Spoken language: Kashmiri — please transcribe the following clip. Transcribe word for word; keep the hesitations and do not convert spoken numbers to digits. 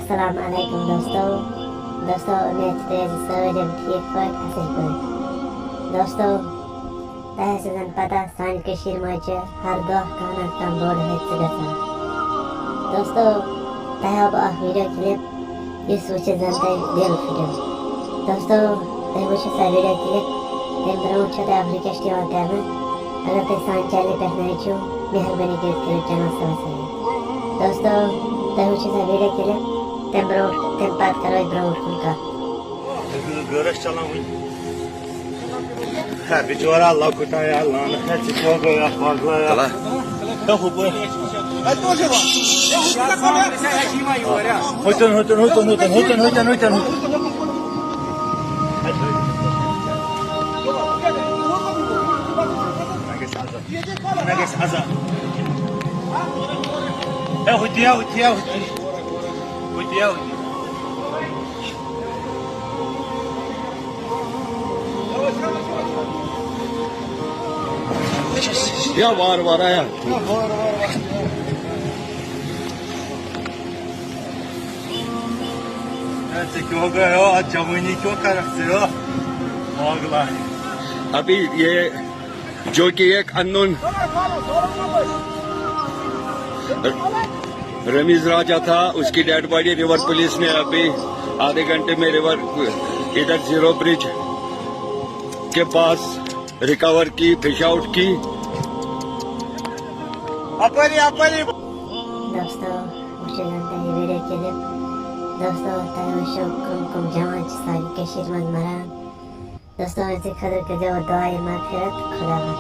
السلام علیکم دوستو۔ دوستو، امید چھِ تُہۍ ٲسِو سٲلِم ٹھیٖک پٲٹھۍ، اَصٕل پٲٹھۍ۔ دوستو، تۄہہِ آسِوٕ زَن پَتہ، سانہِ کٔشیٖرِ منٛز چھِ ہر دۄہ کانٛہہ نَتہٕ کانٛہہ بوٚڑ حٲدثہٕ گژھان۔ دوستو، تۄہہِ ہاوٕ بہٕ اَکھ video clip، یُس وٕچھِتھ زَن تۄہہِ دِل پھُٹِو۔ دوستو، تُہۍ وٕچھِو سا video clip، تَمہِ برونٛٹھ چھےٚ تۄہہِ اَکھ request یِوان کرنہٕ، اگر تُہۍ سانہِ channel پٮ۪ٹھ نٔوۍ چھِو، مہربٲنی کٔرِتھ کٔرِو channel subscribe۔ دوستو، تُہۍ وٕچھِو سا video clip، تَمہِ برونٛٹھ، تَمہِ پتہٕ کرو أسۍ برونٛٹھ کُن کتھ۔ گٲرس چلان وٕنہِ۔ ہے، بِچورا لۄکُٹ آیا لانہٕ، ہے، ژٕ کیٛاہ گوٚو اَتھ پاگلا یا؟ تَلہ۔ ہے، ہُپٲرۍ۔ ہُتُن، ہُتُن، ہُتُن، ہُتُن، ہُتُن، ہُتُن، ہُتُن، ہُتُن۔ مےٚ گژھِ عذاب۔ مےٚ گژھِ عذاب۔ ہے، ہُتہِ یا، ہُتہِ یا، ہُتہِ۔ ہُتہِ یا، ہُتہِ۔ یا وار وار آیا۔ ہے، ژےٚ کیٛاہ گوٚو؟ ہے، آز جوٲنی کیٛاہ کرکھ ژٕ؟ ہے، پاگلا۔ ابھی یہ جو کہ ایک انون رمیز راجا تھا، اس کی ڈیڈ باڈی ریور پولیس نے ابھی آدھے گھنٹے میں ریور ادھر زیرو برج کے پاس ریکور کی، فش آؤٹ کی۔ اپٲری، اپٲری۔ دوستو، وٕچھِو زَن تۄہہِ یہِ video clip۔ دوستو، تۄہہِ وٕچھِو کٕم کٕم جوان چھِ سانہِ کٔشیٖرِ منٛز مَران۔ دوستو، أسۍ خٲطرٕ کٔرۍزیو دُعایہِ مغفرت خۄدا پاک۔